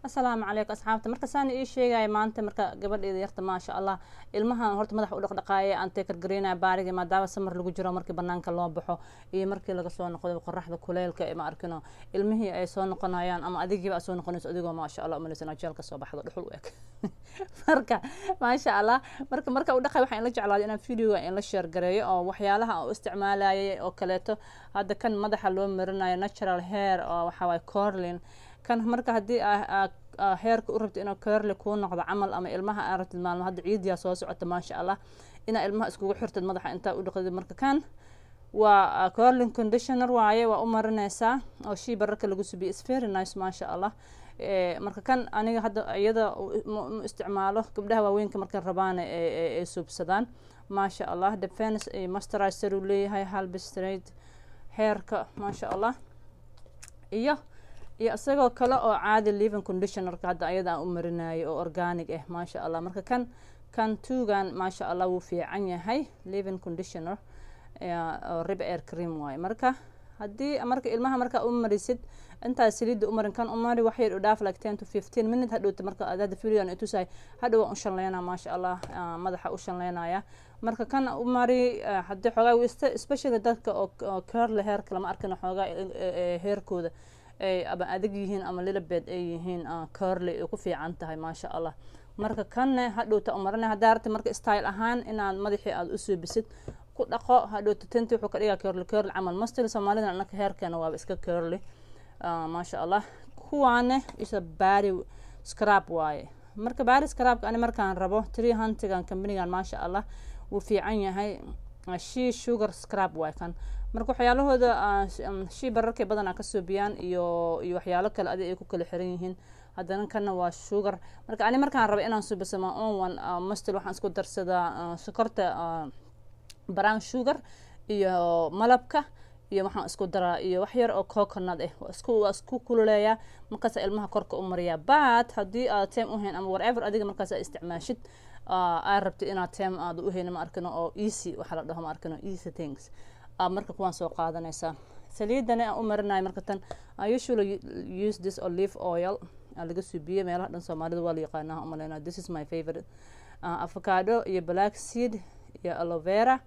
Asalaamu calaykum, asxaabta. Marka saan ii sheegaya maanta, marka gabadheeda yarta, maasha Allah, ilmahan horta madaxa u dhaqdhaqaaya, aan take care gareynaya baariga, maadaama summer lagu jiro. Markii banaanka loo baxo iyo markii laga soo noqdo, qoraxda kuleylka, ma arkino, ilmihii ay soo noqonayaan ama adigiiba aad soo noqonayso adigoo, maasha Allah, umalaysan jeel ka soo baxdo, dhuxul u eg. Marka, maasha Allah, marka u dhaqay, waxaan la jeclaaday inaan videoga in la share gareeyo oo waxyaalaha aan u isticmaalayay oo kaleeto. Hadda kan madaxa loo marinayo, natural hair, oo waxaa waaye curling kan. Marka haddii hairka u rabtid inuu curly kuu noqdo camal, ama ilmaha aa rabtid maalmo hadda ciidiyaa soo socota, maasha Allah, inaa ilmaha iskugu xirtid madaxa intaa u dhaqdid. Marka kan waa curling conditioner waaye, waa u marinaysaa oo shea butterka lagu subiyay. Is very nice, maasha Allah. Marka kan aniga hadda iyada ma isticmaalo, gabdhaha waaweynka markay rabaan ay suubsadaan, maasha Allah. Defense iyo moisturizer uu leeyahay, help straight hairka, maasha Allah. Iyo isagoo kale oo caadi leave-in conditionerka hadda ayada aan u marinayo oo organic ah, maasha Allah. Marka kan tuugan, maasha Allah, wuu fiican yahay, leave-in conditioner oo repair cream waaye. Marka haddii marka ilmaha marka u marisid, intaad saliidda u marin, kan u mari, wax yar u dhaaf, like 10 to 15 minute. Hadhowta marka hadda videogan itusahay, hadhow waan u shanleynaa, maasha Allah, madaxa u shanleynaya. Marka kan u mari haddii xoogaa, especially dadka oo curly hairka, lama arkino, xoogaa hairkooda ay ama adag yihiin ama little bit ay yihiin curly, ay ku fiican tahay, maasha Allah. Marka kanne hadhowta u marinay. Haddaa rabta marka style ahaan inaad madaxii aada u suubisid, ku dhaqo, hadhowta tinti wuxuu ka dhigaa curly curly camal. Mostly Soomaalida anaka hairkeena waaba iska curly, maasha Allah. Kuwaane isa body scrub waaye. Marka body scrubka ani markaan rabo tree huntigan companygan, maasha Allah, wuu fiican yahay. Shea sugar scrub waaye kan. Marka waxyaalahooda shea butterkay badanaa ka suubiyaan iyo waxyaalo kale adi ay ku kala xiran yihiin. Haddana kana waa sugar. Marka ani markaan rabo inaan suubisamo on one mostly waxaan isku darsadaa sokorta, brown sugar iyo malabka, iyo waxaan isku daraa iyo wax yar oo coconut ah. Waa isku kululeeyaa, markaasa ilmaha korka u mariyaa. But haddii aad time uhayn ama whatever adiga markaas aad isticmaashid, aad rabtid inaad time aad u haynin, ma arkino, oo easy waxaa la dhaho, ma arkino, easy things, marka kuwaan soo qaadanaysaa. Saliidana aan u marinayo marka tan, I usually use this olive oil laga suubiyey. Meelaha dhan Soomaalida waa la yaqaanaa umaleynaa. This is my favorite. Avocado iyo black seed iyo aloe vera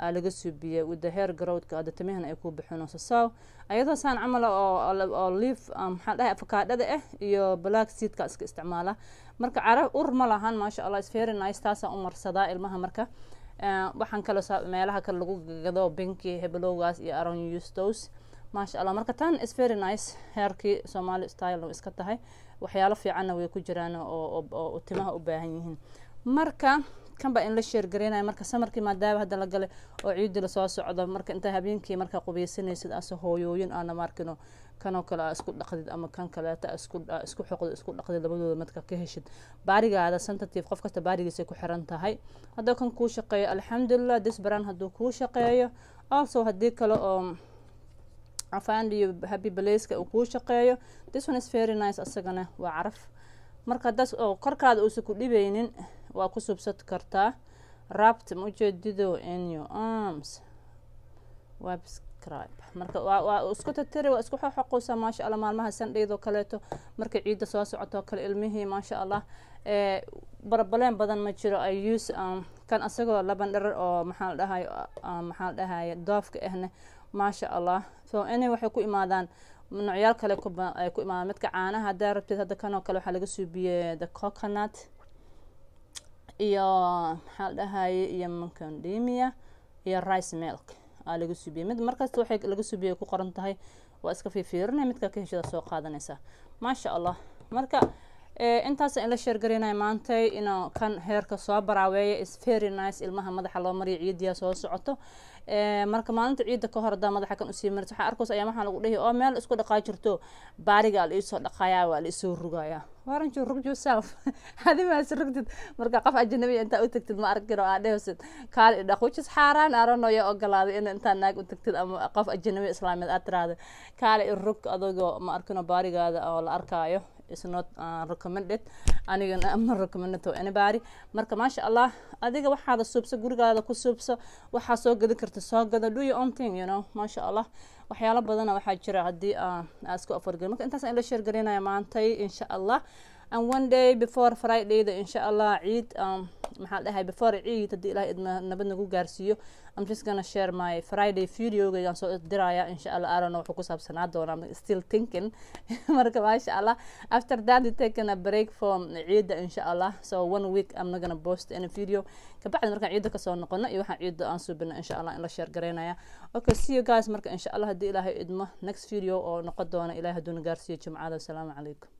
aa laga suubiyey, with the hair growthka hadda timahana ay ku bixinayso. So ayadoo saan camal oo olive, maxaa dhahay, avocadada ah iyo black seedka iska isticmaala. Marka caraf ur ma lahan, maasha Allah, is very nice. Taasaan u marsadaa ilmaha. Marka waxaan kaloo meelaha kale lagu gado, binki hebelowgaas iyo aron use those, maasha Allah. Marka tan is very nice, hairkii Somali style way iska tahay, waxyaalo fiicanna way ku jiraan oo timaha u baahan yihiin. Marka kan baa in la share gareynaya. Marka summerkii maadaama hadda la galay oo ciidii lasoo socdo, marka intaa habeenkii markaa qubeysanaysid ase hooyooyin aana maarkino, kanoo kale aa isku dhaqdid ama kan kaleeta isku xoqdid, isku dhaqdid, labadooda midka ka heshid. Bodygaada sensitive, qof kasta bodygiisay ku xiran tahay. Hadduu kan kuu shaqeeyo, alxamdulilah, this brand hadduu kuu shaqeeyo also, haddii kale oo Find Your Happy Placeka uu kuu shaqeeyo, this one is very nice. Asagana waa caraf. Marka haddaas oo korkaada uusan ku dhibeynin, waa ku subsad kartaa. Wrapped, ma ujeedido, in your arms web scrub. Marka waa isku tatiri, waa isku xoqoqaysaa, maasha Allah. Maalmaha Sundaydoo kaleeto, markay ciidda soo socoto kale, ilmihii, maasha Allah, problem badan ma jiro. I use kan asagoo laban dharar oo maxaa la dhahay Doveka ahne, maasha Allah. So inay waxay ku imaadaan noocyaal kale ay ku imaadaan. Midka caanaha haddaa rabtid, hadda kanoo kale waxaa laga suubiyey the coconut iyo, maxaa la dhahaye, iyo macadamia iyo rice milk aa laga suubiyey. Mid markasta waxay laga suubiyey ku qoran tahay, waa iska fiifiirinay, midka ka heshada soo qaadanaysaa, maasha Allah. Marka intaas in la share gareynaya maantay, inuu kan hairka soo baraaweeya is very nice. Ilmaha madaxa loo mariyo, ciidiya soo socoto. Marka maalinta ciidda ka hor hadaa madaxa kan usii maris, waxaa arkaysa ayaa waxaa lagu dhihi oo meel isku dhaqaa jirto, bodyga la iisoo dhaqayaa, waa la isoo rugayaa. Why don't you rug yourself? Adi maas rugtid. Marka qof ajnabi intaa u tagtid, ma arkin, oo aad dhehaysid "kaali dhaq", which is xaaraan. Arano yaa ogolaaday in intaa naag u tagtid ama qof ajnabi islaameed aad tiraahdo "kaali i rug", adagoo, ma arkino, bodygaada oo la arkaayo. Is not recommended. Anigana I'm not recommended to anybody. Marka maasha Allah, adiga waxaada suubso, gurigaada ku suubso, waxaa soo gadan karta soo gada, do your own thing. Maasha Allah, waxyaalo badana waxaa jira haddii aa isku afargelin. Marka intaas in la share garinaya maantay, insha Allah. And one day before Friday da, insha Allah, ciid, maxaa dhahay, before ciid, haddii Ilahay idma nabad nagu gaarsiiyo, I'm just gonna share my Friday videogaygaan soo diraya, insha Allah. I don't know wuxuu ku saabsanaa doona, I'm still thinking. Marka maasha Allah, after that we taking a break from ciidda, insha Allah. So one week I'm not gonna post any video. Kabacdi markaan ciidda kasoo noqono iyo waxaan ciidda aan suubino, insha Allah, in la share garaynaya. Okay, see you guys. Marka insha Allah, haddii Ilaahay idmo, next video oo noqon doona, Ilahay hadduu na gaarsiiyo Jimcada. Asalaamu calaykum.